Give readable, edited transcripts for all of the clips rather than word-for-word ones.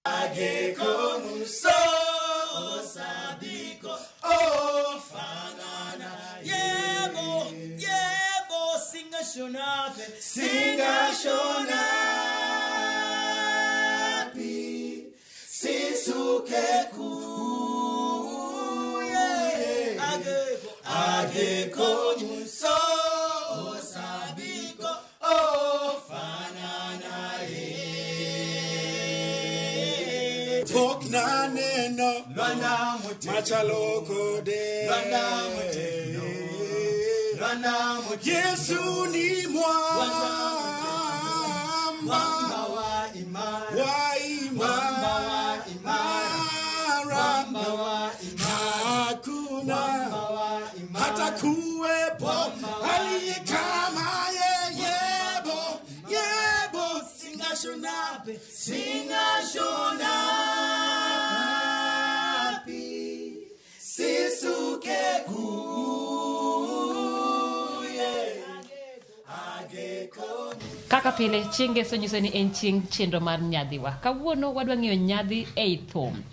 Akekho muso osabikho ofana naye. Yebo, yebo, singashonaphi, Singashonaphi, sisuke kuye. Akekho, Akekho muso osabikho ofana naye. Pok naneno Lwanda Mutegno. machalo kode. Lwanda Mutegno. Lwanda Mutegno. Yesu ni mwamba Mwamba wa imara. wa Mwamba wa imara. imara, Mwamba wa imara. hakuna Mwamba wa imara. hata kuwepo aliye kama yeye. Yebo, yebo, Singashonapi, Singashonapi, sisuke kuye. Akekho. Kaka pile, chieng' ngeso nyiso ni en chieng' chenro mar nyadhiwa. Kawuono wadwa ng'iyo nyadhi ei thum.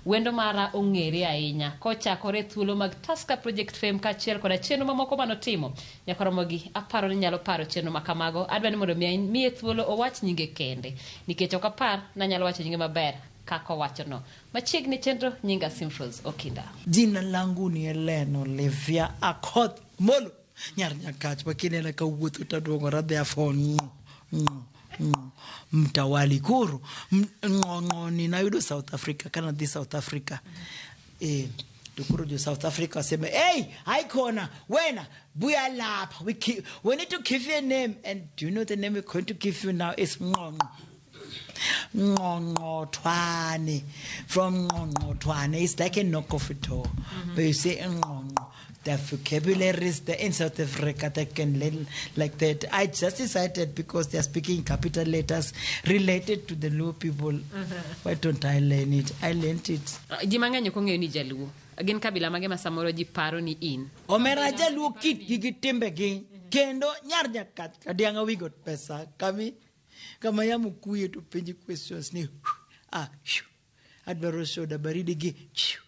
Wendo mara ong'ere ahinya kochakore thuolo mag Tusker Project Fame kaachiel koda chenro mamoko manotimo. Nyakoromogi aparo ni nyalo paro chenro ma kamago. Adwa ni mondo mi miye thuolo owach nyinge kende. Nikech ok apar nanyalo wacho nyinge maber kaka owachono. Machiegni chenro nyinga Simfros Okinda. Jina langu ni Helen Olivia Akoth Molo. Nyar Nyakach makinena kawuotho taduong'ora therefore ng'o ng'o ng'o mtawali koro ng'o ng'o ni nayudo South Africa kana dhi South Africa, to koro jo South Africa waseme, "Hey, hayikhona wena, buya lapha, we need to give you a name." And do you know the name we're going to give you now is Ngqongqo Ngqongqothwane. From Ngqongqothwane, it's like a knock off a door. But you say Ngqongqo. The vocabularies the in South Africa that can learn like that. I just decided because they are speaking capital letters related to the Luo people. Why don't I learn it? I learned it. Ji mang'eny ok ong'eyo ni jaluo. Gin kabila mage ma samoro ji paro ni in? Omera, jaluo kitgi gi timbegi kendo nyar Nyakach kadianga wigot pesa kami kama yamo kuye to penji questions ni ah shoo, adwaro soda baridi gi shoo.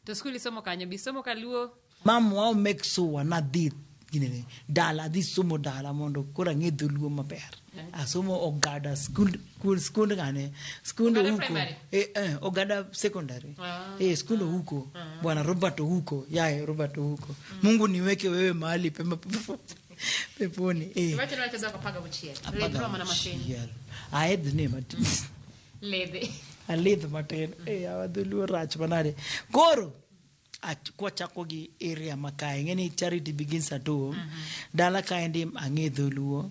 To skul isomo kanyo, bi somo kaluo? Mamwa make sure nadhi ginene dala, adhi somo dala mondo koro ang'e dholuo maber. Asomo Ogada skund skund ng'ane skund Ogada Ouko. Primary? Ogada Secondary. Ah. Skund Ouko, bwana Robert Ouko, yae Robert Ouko, Mungu niweke wewe mahali pema peponi. Iwacho ni wacho dhok 16. Apaga Ledhro mana matin. auchiel. Aidh ni matin. Ledhe. Alidh matin. Awa dholuo rach manade koro kwachako gi area ma kae, ing'e ni charity begins at home. Dala kaendi ang'e dholuo,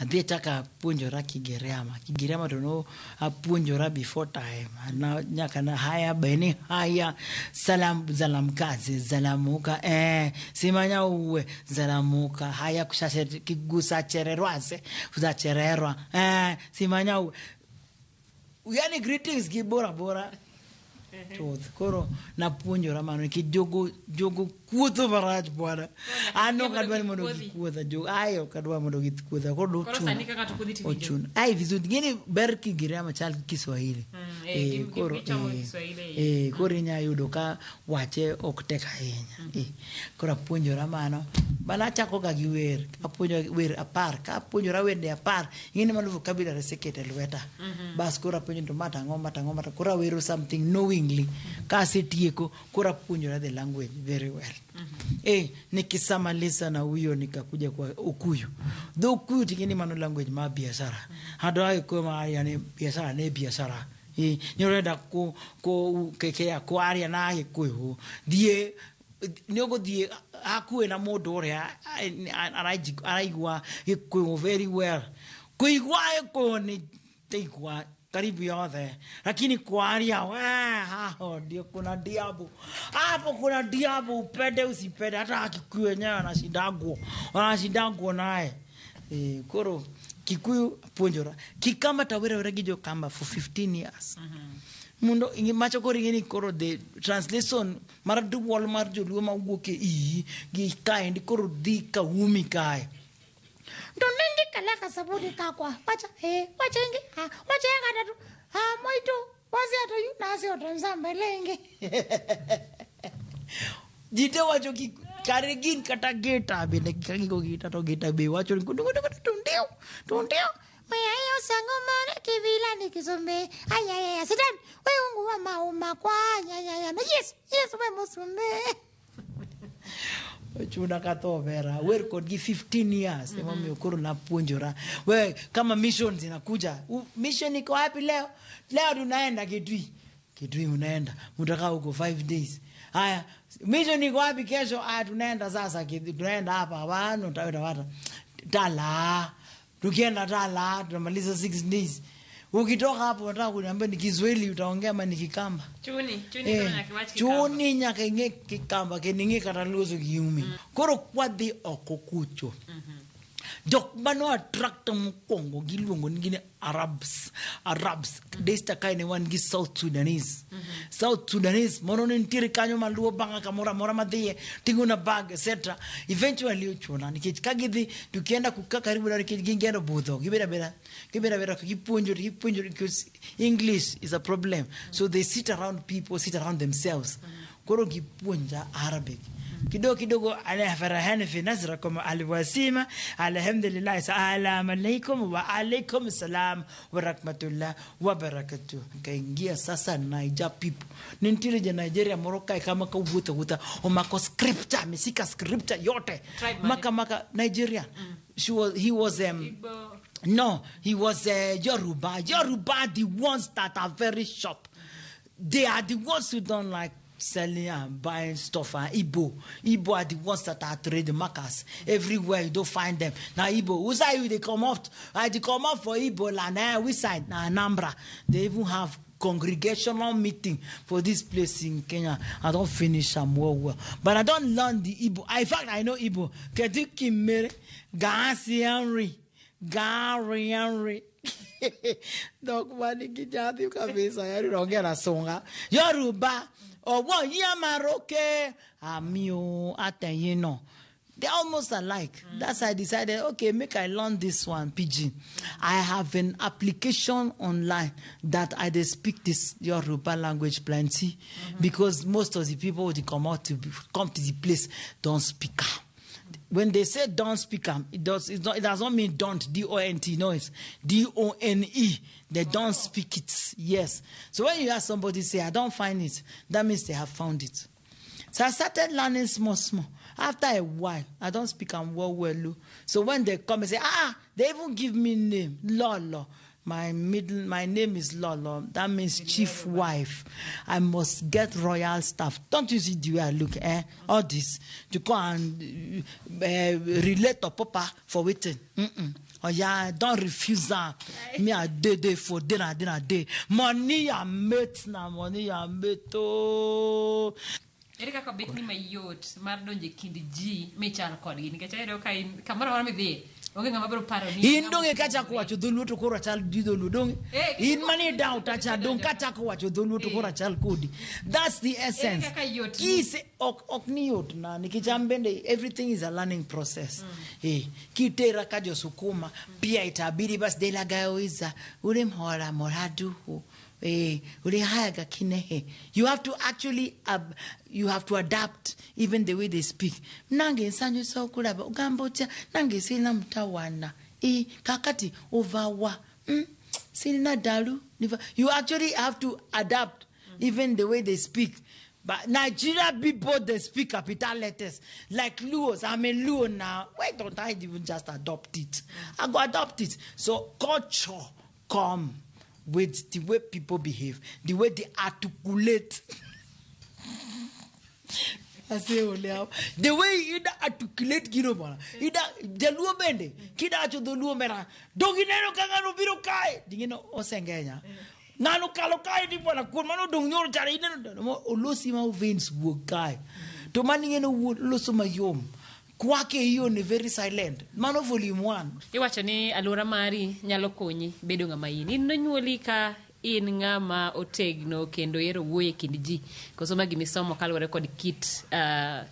adhi achaka apuonjora Kigiriama. Kigiriama to no apuonjora before time na, nyaka na haya beni haya salam zalamkazi zalamuka, simanya uwe zalamuka haya kushashe kigusachererwase kusachererwa, simanya uwe, yani greetings gi bora bora chuth. Koro napuonjora mano nikech jogo jogo kuotho marach bwana. An ok adwa ni mondo gikuotha jogo ai, ok adwa mondo gikuotha koro. Koro sani ka ng'ato kuodhi tiwinjo. Ochuno ai vizuri ng'eni ber Kigiriama chal gi Kiswahili. Koro gichamo Kiswahili e koro inya yudo ka wache ok tek ahinya. Koro apuonjora mano bana achako ga gi wer, apuonjo wer 10 ka apuonjora wende 10, ing'eni mano vocabulary oseketo e lweta. Bas koro apuonjo to ma tang'o ma tang'o ma tang'o. Koro awero something knowingly kasetieko koro apuonjora the language very well. Nikisamaliza na huyo nikakuja kwa Okuyu. Dho Okuyu ting'eni mano language ma biashara hado agĩkũyũ maria nĩ biashara nĩ biashara. Nĩ ũrenda ku ku kekea kwaria na Agĩkũyũ, thiĩ nĩ ũgũthiĩ hakuhĩ na mũndũ ũrĩa araigua Gĩkũyũ very well. Kũigua Gĩkũyũ nĩ taigua karibu yothe, lakini kwaria we haho ndio kuna diabu hapo, kuna diabu, upende usipende. Hata Akikuyu wenyewe wanashindangwo wanashindangwo naye. Koro Kikuyu puonjora, Kikamba tawere gi Jokamba for 15 years mondo macho koro ing'e ni koro the translation mar duol mar joluo mawuok e iyi gi kaendi koro dhi kaumi kae. To nengi kalaka sabuni kakwa wacha wacha ingi ha wacha ya katatu Ah, mwaitu wasiato yu nasiota nzambelenge. Ji te wacho ki kare gin kata gita bende ka gigo gita to gita be wacho ni kundu kundu kundu tundiu tundiu. Mwayo sango mara kivila ni kisombe. Ayayaya, sitan, we ungu wa mauma kwa ayayaya. Na yes, yes, we musumbe. Chuna katho vera wer kodgi 15 years. Emomiyo koro napuonjora we kama mission zinakuja. Mission iko wapi leo? Leo tunaenda Kitui. Kitui mnaenda mtakaa huko 5 days. Haya, mission iko wapi kesho? Haya, tunaenda sasa tunaenda hapa wano utawata Tala. Tukienda Tala tunamaliza 6 days. Ukitoka hapo unataka kuniambia ni Kiswahili utaongea ama ni Kikamba? Chuni, chuni koro nyaka iwach Kikamba. Chuni nyaka ing'e Kikamba kendo ing'e kata loso gi umi. Koro kwadhi oko kucho. Jok mano attract mokwongo giluongo ni gin Arabs. Arabs. Daystar kae ne wan gi South Sudanese. South Sudanese moro ne nitiere kanyo maluwo bang'a kamoro amora madhiye ting'o na bag etc. Eventually ochuna nikech ka gidhi tukienda kukaa karibu nao nikech gin gihero budho gibedo abeda gibedo abeda gipuonjore gipuonjore because English is a problem. So they sit around people, sit around themselves. Koro gipuonja Arabic kidogo kidogo, ana farahani fi nazrakum alwasima alhamdulillah, assalamu alaikum wa alaikum salam wa rahmatullah wa barakatuh. Kaingia sasa Niger people. Nitiere ja Nigeria moro kae kama kawuotho wuotha omako scripture, ameshika scripture yote. Tribe mane? Maka maka Nigeria. She was he was Igbo. No, he was Yoruba. Yoruba, the ones that are very sharp. They are the ones who don't like selling and buying stuff. And Igbo. Igbo are the ones that are trademarkers. Everywhere you don't find them. Now Igbo, who side you they come off? They come off for Igbo land. We side? Now Anambra. They even have congregational meeting for this place in Kenya. I don't finish am well well. But I don't learn the Igbo. In fact, I know Igbo. Kedu kimere Gasi Henry. Gary Henry. Dok mani kijadhi kabisa. Yaani unaongea na songa. Yoruba. Ọwọ́ yín á máa rókè. Àmì o, àtẹ̀yìn náà. They're almost alike. That's why I decided, okay, make I learn this one, Pidgin. I have an application online that I dey speak this Yoruba language plenty because most of the people who come out to come to the place don't speak am. When they say don't speak am, it does not mean don't, D-O-N-T. No, it's D-O-N-E. They don't speak it. Yes. So when you ask somebody, say, I don't find it, that means they have found it. So I started learning small, small. After a while, I don't speak am well, well. Oh. So when they come and say, they even give me name, Lolo. My name is Lolo. That means chief wife. I must get royal stuff. Don't you see the way I look? Eh? All this to go and relate to Papa for waiting. Mm-mm. Oh yeah, don't refuse that. Me a day day for dinner dinner day. Money I mate now. Money I mate. Oh. Ere kaka bet ni mayot mar donjo e kind ji michal kodgi nikech ayudo ka in kamoro amora midhiye onge ng'ama biro paro ni In donge kachako wacho dholuo to koro achal gi dholuo donge Eh, in mani doubt acha dong kachako wacho dholuo to koro achal kodi. That's the essence. Ere kaka yot ni? Kise ok ni yot na nikech an bende everything is a learning process. Kitera ka josukuma pia itabidi bas delagawiza ule mhora moraduhu. Ule hayaga kinehe. You have to actually you have to adapt even the way they speak. Nange nsanyu sokulaba ogamba otya nange sirina mutawana. Kakati ovawa. Sirina dalu. You actually have to adapt even the way they speak. But Nigeria people, they speak capital letters. Like Luos. I'm a Luo now. Why don't I even just adopt it? I go adopt it. So culture come with the way people behave, the way they articulate. I say, oh, the way you articulate, you know, ida jaluo bende, kida acho dholuo mera, dogineno kaka no biro kae, dingeno osengenya. Ng'ano kalo kae ni bwana kuon mano dong nyoro chare ineno olosi ma veins wuok kae. To mani ngeno loso mayom. Kwake hiyo ni very silent. Mano volume 1. Iwacho ni alwora mari nyalo konyi bedo ng'ama in. In nonyuoli ka in ng'ama otegno kendo ihero wuoyo e kind ji. Koso ma gimisomo kaluwore kod kit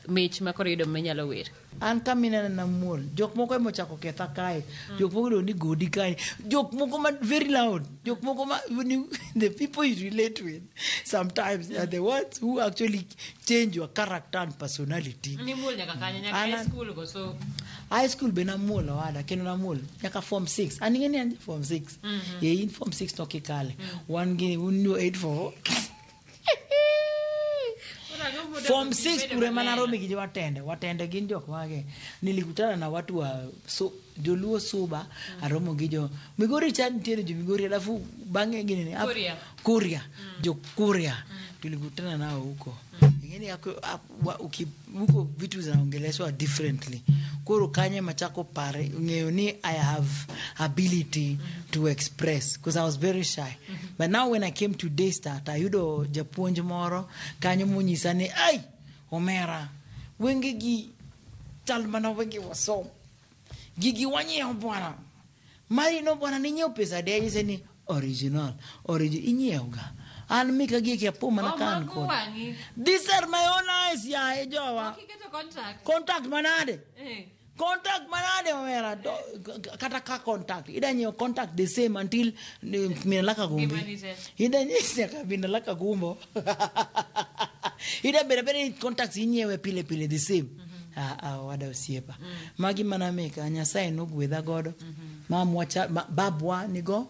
mich ma koro iyudo minyalo wer. An kaminena namuol. Jok moko emochako ketha kae. Jok moko iluongo ni godi kae. Jok moko ma very loud. Jok moko ma when you, the people you relate with sometimes are the ones who actually change your character and personality. Nimuol nyaka kanye, nyaka high school koso? High school be namuol owada, kendo namuol nyaka form 6. An ing'e ni an form 6. Ye in form 6 to kikale. Wan gi un 8 4. Form 6 kure mana romi gi watende. Watende gin jok mage. Nilikutana na watu wa so, Joluo Suba, aromo gi jo Migori cha nitiere jo Migori alafu bang'e gini ni Kuria. Kuria. Jo Kuria. Tulikutana nao huko. Ingeni huko vitu zinaongeleshwa differently. Koro kanye machako pare ng'eyo ni I have ability to express because I was very shy. But now when I came to Daystar, ayudo japuonj moro kanyo monyisa ni ai omera wenge gi chal mana wenge wasom gigi wanyiewo bwana mari no bwana ninyiewo pesa de anyise ni original original inyiewo ga an mika gi kia po mana Oh, kan mago kod wang'i. these are my own eyes yae jowa. Ok iketo contact. Contact manade. Eh. Contact manade omera. Kata ka contact ida nyiewo contact the same until minalaka gumbi. Gimani te. Ida nyiewo minalaka gumbo. Ida beda beda ni contacts inyiewe pile pile the same. Ah, ah, wada osiepa. Magi mana meka Nyasaye nogwedha godo. Mamwa cha babwa nigo.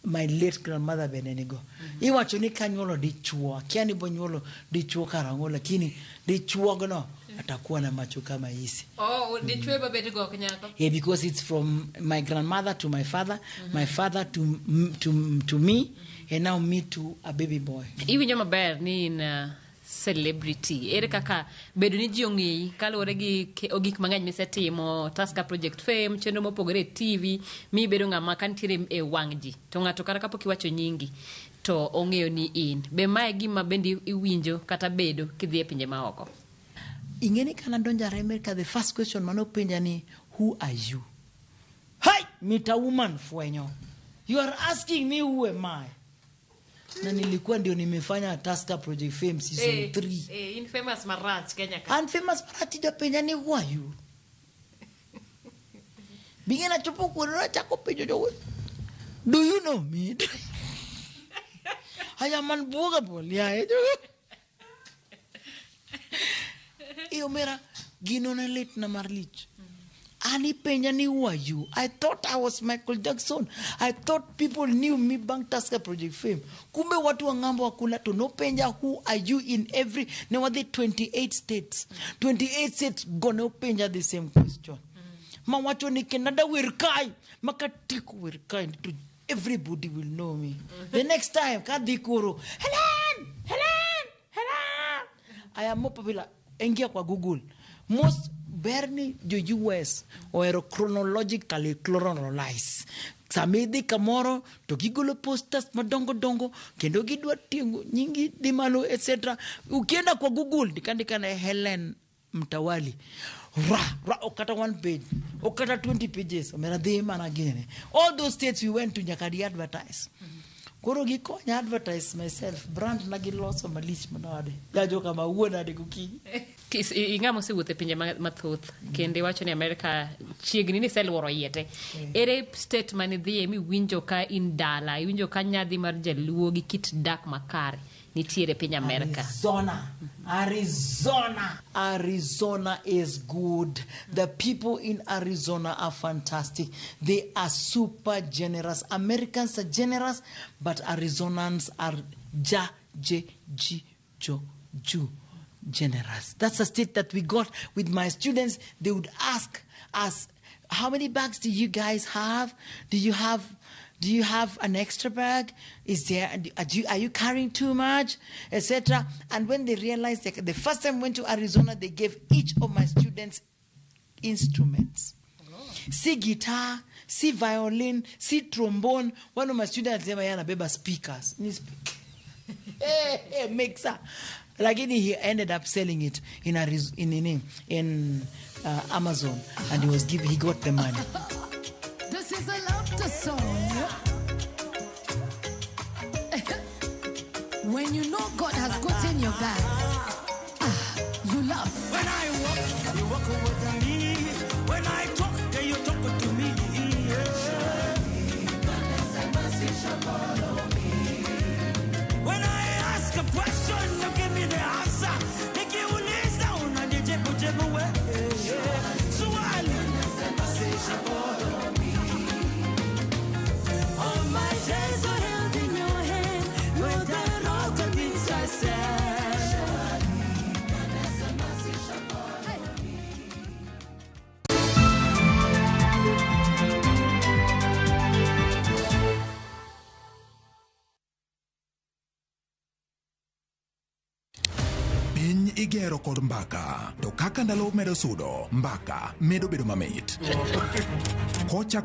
My late grandmother bende nigo. Iwacho ni kanyuolo dichuo, akia ni bonyuolo dichuo karang'o, lakini dichuogno atakuwa na macho kama hisi. Oh, dichwe babet go ok nyako. Yeah, because it's from my grandmother to my father, my father to me, and now me to a baby boy. Iwinjo maber ni in celebrity. Ere kaka bedo ni ji ong'eyi kaluwore gi gik mang'eny misetimo, Tusker Project Fame, chenro mopogore e TV, mi ibedo ng'ama ka nitiere e wang' ji to ng'ato kata kapok iwacho nyingi to ong'eyo ni in. Be mae gima bende iwinjo kata bedo kidhi e pinje maoko? Ing'eni kana donjo America, the first question manopenja ni who are you? Hi, mita woman fwenyo. You are asking me who am I? Na nilikuwa ndio nimefanya Tusker Project Fame season 3. Eh, infamous marach Kenya ka. An famous marach japenja ni who are you? Bingena chopo kuno nachako penjo jogo. Do you know me? I am unbogable. Yeah. Iyo mera gino ne lit na mar lich. Ani penja ni who are you? I thought I was Michael Jackson. I thought people knew me bang Tusker Project Fame. Kumbe watu wa ng'ambo wakula to no penja who are you in every ne wadhi 28 states. 28 states go no penja the same question. Ma wacho ni kenada wer kai makatiko wer kai to everybody will know me. The next time kadhi kuro Helen, Helen, Helen. I am more popular. Ingia kwa Google. Most berni jo US ohero chronologically chronologize. Sama idhi kamoro to gigolo posters madongo dongo kendo gidwa ting'o nyingi dhi malo etc. Ukienda kwa Google ndikandika na Helen Mtawali ra ra okata one page okata 20 pages omera dhi mana gine. All those states we went to nyaka di advertise. Koro gikonya advertise myself brand na giloso malich manade jajo kama wuon ade gokinyi. Ing'ama osewuotho e pinje mathoth kendo iwacho ni Amerika chiegni ni iseluoro iye te. Ere state manidhiye miwinjo ka in dala, iwinjo ka nyadhi mar jaluo gi kit dak makare nitiere piny Amerika? Arizona. Arizona. Arizona is good. The people in Arizona are fantastic. They are super generous. Americans are generous, but Arizonans are ja, je, ji, jo, ju generous. That's a state that we got with my students. They would ask us, how many bags do you guys have? Do you have an extra bag? Are you carrying too much, etc.? And when they realized that the first time we went to Arizona, they gave each of my students instruments. Si guitar, si violin, si trombone. One of my students alisema yeye anabeba speakers. Ni mixer. Lakini he ended up selling it in Amazon, and he got the money. This is a laughter song. When you know God has gotten your back, you laugh. When I walk, you walk with me. Whichever way. Surely, mercy shall follow me. All my days are held in your hand. You're the rock on which I stand. Piny igero kod mbaka, to kaka ndalo medo sudo, mbaka medo bedo mamit. Kocha